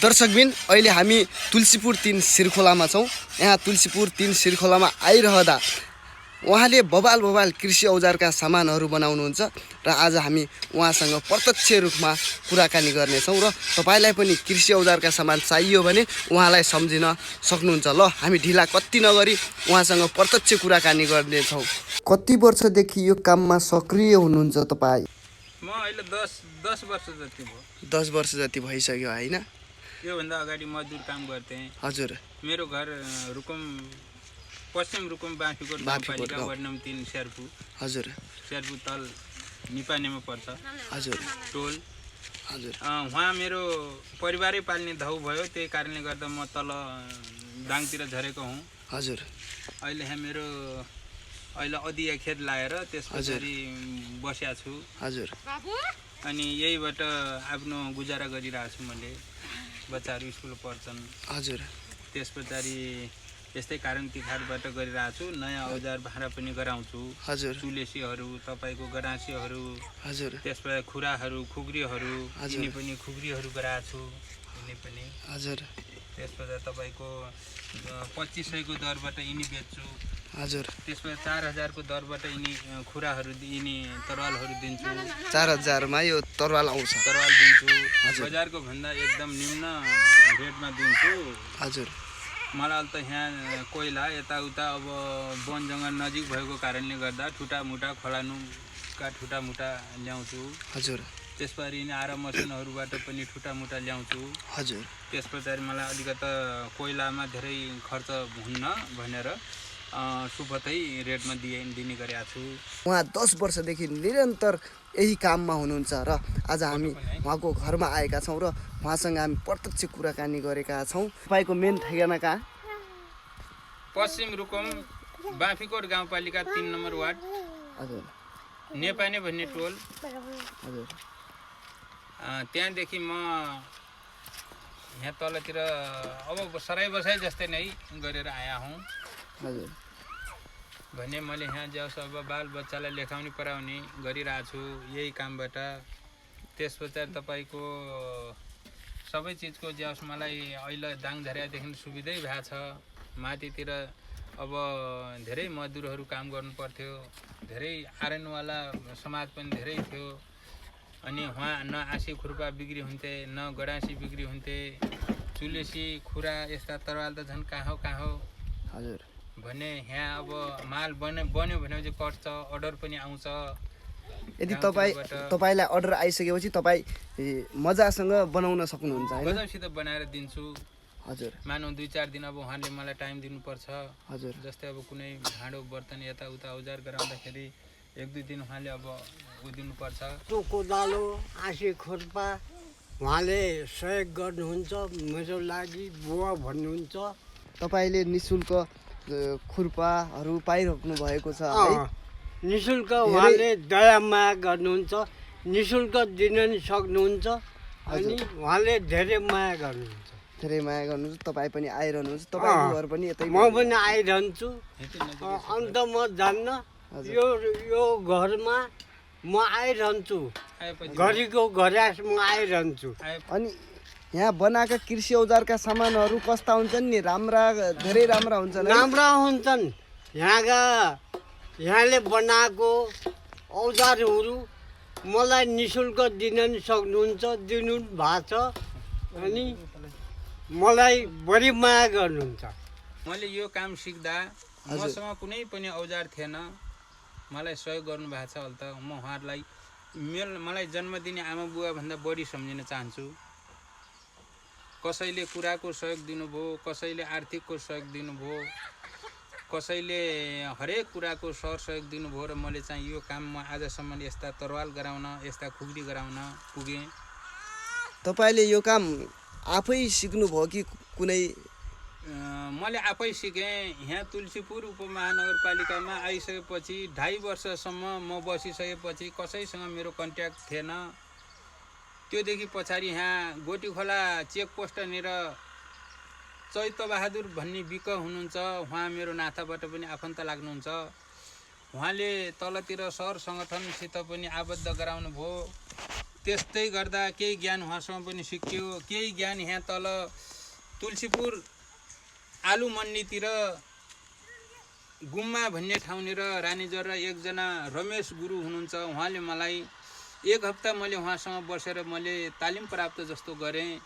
दर्शकबिन अहिले हामी तुलसीपुर 3 सिरखोलामा छौँ। यहाँ तुलसीपुर 3 सिरखोलामा आइरहँदा उहाँले बबाल कृषि औजारका सामानहरू बनाउनुहुन्छ र आज हामी उहाँसँग प्रत्यक्ष रूपमा कुराकानी गर्नेछौँ र तपाईलाई पनि कृषि औजारका सामान चाहियो भने उहाँलाई सम्झिन सक्नुहुन्छ। ल हामी ढिला कति नगरी उहाँसँग प्रत्यक्ष कुराकानी गर्नेछौँ। कति वर्षदेखि यो काममा सक्रिय हुनुहुन्छ तपाईँ? म अहिले 10 वर्ष जति भयो। 10 वर्ष जति भइसक्यो हैन? योभन्दा अगाडि मजदुर काम गर्थेँ। हजुर। मेरो घर रुकुम पश्चिम रुकुम बाँफीकोट गाउँपालिका वार्ड नम्बर 3 शेरपु। हजुर। शेरपु तल निपानेमा पर्छ। हजुर। टोल। हजुर। उहाँ मेरो परिवारै पाल्ने धाउ भयो, त्यही कारणले गर्दा म तल दाङतिर झरेको हुँ। हजुर। अहिले यहाँ मेरो अधिया खेत लाएर त्यसपछि बस्या छु। हजुर। अनि यहीबाट आफ्नो गुजारा गरिरहेको छु। मैले बच्चाहरू स्कुल पढ्छन्। हजुर। त्यस पछाडि यस्तै कारण तिखारबाट गरिरहेको छु। नयाँ औजार भाँडा पनि गराउँछु। हजुर। चुलेसीहरू, तपाईँको गराँसीहरू, हजुर। त्यसपछि खुराहरू, खुग्रीहरू, यिनी पनि खुग्रीहरू गराएको छु। यिनी पनि। हजुर। त्यस पछाडि तपाईँको 2500 को दरबाट यिनी बेच्छु। हजुर। त्यसपछि 4000 को दरबाट यिनी खुराहरू, यिनी तरवालहरू दिन्छु। 4000 मा यो तरवाल आउँछ? तरवाल दिन्छु। बजारको भन्दा एकदम निम्न रेटमा दिन्छु। हजुर। मलाई त यहाँ कोइला यताउता अब वन जङ्गल नजिक भएको कारणले गर्दा ठुटामुटा खोलानुका ठुटामुटा ल्याउँछु। हजुर। त्यसपछि आरा मसिनहरूबाट पनि ठुटामुटा ल्याउँछु। हजुर। त्यस पछाडि मलाई अलिकता कोइलामा धेरै खर्च हुन्न भनेर सुपथै रेटमा दिने गरेको छु। उहाँ 10 वर्षदेखि निरन्तर यही काममा हुनुहुन्छ र आज हामी उहाँको घरमा आएका छौँ र उहाँसँग हामी प्रत्यक्ष कुराकानी गरेका छौँ। तपाईँको मेन ठेगाना कहाँ? पश्चिम रुकुम बाँफीकोट गाउँपालिका 3 नम्बर वार्ड। हजुर। नेपाने भन्ने टोल। हजुर। त्यहाँदेखि म यहाँ तलतिर अब सराई बसाइ जस्तै नै गरेर आया हुँ। हजुर। भने मैले यहाँ जाओस् अब बाल बच्चालाई लेखाउने पढाउने गरिरहेको छु यही कामबाट। त्यस पछाडि तपाईँको सबै चिजको जाओस् मलाई अहिले दाङझरियादेखि सुविधै भएको छ। माथितिर अब धेरै मजदुरहरू काम गर्नु पर्थ्यो, धेरै आइरनवाला समाज पनि धेरै थियो। अनि उहाँ न आँसी खुर्पा बिक्री हुन्थे, न गडाँसी बिक्री हुन्थे। चुलेसी खुरा यस्ता तरवाल त झन् कहाँ हो। हजुर। भने यहाँ अब माल बन्यो भने चाहिँ कट्छ, अर्डर पनि आउँछ। यदि तपाईँलाई अर्डर आइसकेपछि तपाईँ मजासँग बनाउन सक्नुहुन्छ हैन? मजासित बनाएर दिन्छु। हजुर। मानौ 2-4 दिन अब उहाँले मलाई टाइम दिनुपर्छ। हजुर। जस्तै अब कुनै भाँडो बर्तन यताउता औजार गराउँदाखेरि 1-2 दिन उहाँले अब दिनुपर्छ। कोदालो, आँसी खुर्पा उहाँले सहयोग गर्नुहुन्छ। मेरो लागि बुवा भन्नुहुन्छ। तपाईँले निशुल्क खुर्पाहरू पाइराख्नु भएको छ है? निशुल्क उहाँले दया माया गर्नुहुन्छ। निशुल्क दिन नि सक्नुहुन्छ। अनि उहाँले धेरै माया गर्नुहुन्छ। धेरै माया गर्नुहुन्छ। तपाईँ पनि आइरहनुहुन्छ? तपाईँको घर पनि यतै? म पनि आइरहन्छु। अन्त म जान्न, यो घरमा म आइरहन्छु। घरिको घरास म आइरहन्छु। अनि यहाँ बनाएका कृषि औजारका सामानहरू कस्ता हुन्छन् नि? धेरै राम्रा हुन्छन्? राम्रा हुन्छन्। यहाँले बनाएको औजारहरू मलाई निशुल्क दिन नि सक्नुहुन्छ, दिनु भएको छ। अनि मलाई बढी माया गर्नुहुन्छ। मैले यो काम सिक्दा मसँग कुनै पनि औजार थिएन, मलाई सहयोग गर्नुभएको छ। अहिले त म उहाँहरूलाई मलाई जन्म दिने आमा बुवा भन्दा बढी सम्झिन चाहन्छु। कसैले कुराको सहयोग दिनुभयो, कसैले आर्थिकको सहयोग दिनुभयो, कसैले हरेक कुराको सहयोग दिनुभयो र मैले चाहिँ यो काम म आजसम्म यस्ता तरवाल गराउन, यस्ता खुग्री गराउन पुगेँ। तपाईँले यो काम आफै सिक्नुभयो कि कुनै? मैले आफै सिकेँ। यहाँ तुलसीपुर उपमहानगरपालिकामा आइसकेपछि 2.5 वर्षसम्म म बसिसकेपछि कसैसँग मेरो कन्ट्याक्ट थिएन। त्योदेखि पछाडि यहाँ गोटी खोला चेकपोस्टनिर चैतबहादुर भन्ने विक हुनुहुन्छ। उहाँ मेरो नाताबाट पनि आफन्त लाग्नुहुन्छ। उहाँले तलतिर सर सङ्गठनसित पनि आबद्ध गराउनु भयो। त्यस्तै गर्दा केही ज्ञान उहाँसँग पनि सिक्यो। केही ज्ञान यहाँ तल तुलसीपुर आलु मन्डीतिर गुम्मा भन्ने ठाउँनिर रानीजर एकजना रमेश गुरु हुनुहुन्छ। उहाँले मलाई 1 हप्ता मैले उहाँसँग बसेर मैले तालिम प्राप्त जस्तो गरेँ।